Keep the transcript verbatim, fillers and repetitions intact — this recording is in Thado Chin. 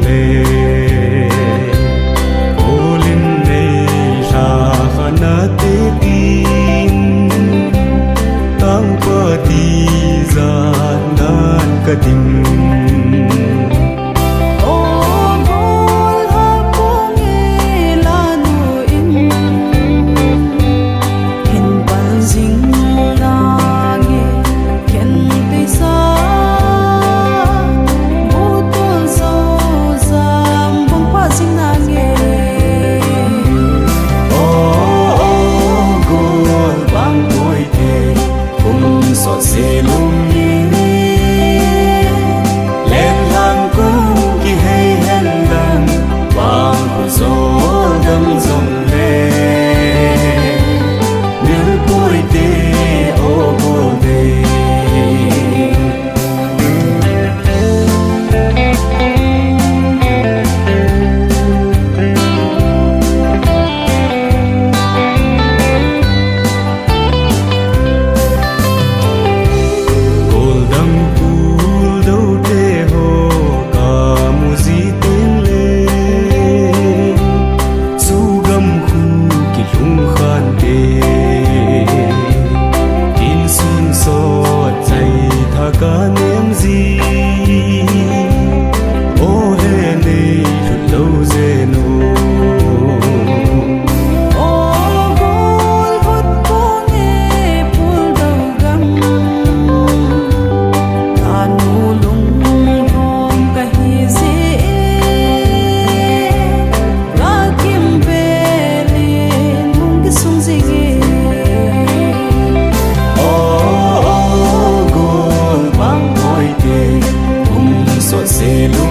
le, Kolin nei lha khana te tin, tangpa tijat nan ka ding. O Gol ha pong e lanu in, hin pal jing nange, khen te sa, bu tol so jam bang pa jing nange. O, o, Gol bang poi te, kum so se lum ni, len lang kum ki hei hen lang, bang ku so dam zong le, mil poi te, o Gol te. Goldam Pul Dote ho ka mu ji teng le, chu gam khu kilhung khan te, tin sun sot chai tha ka nem ji. O he nei lhut lo je nu. O Gol hut pong e Pul Dogam, ka nu lung hom ka hi ji e, ka kim velin hung kisung jing e. O, o, Gol bang poi te, um so se lu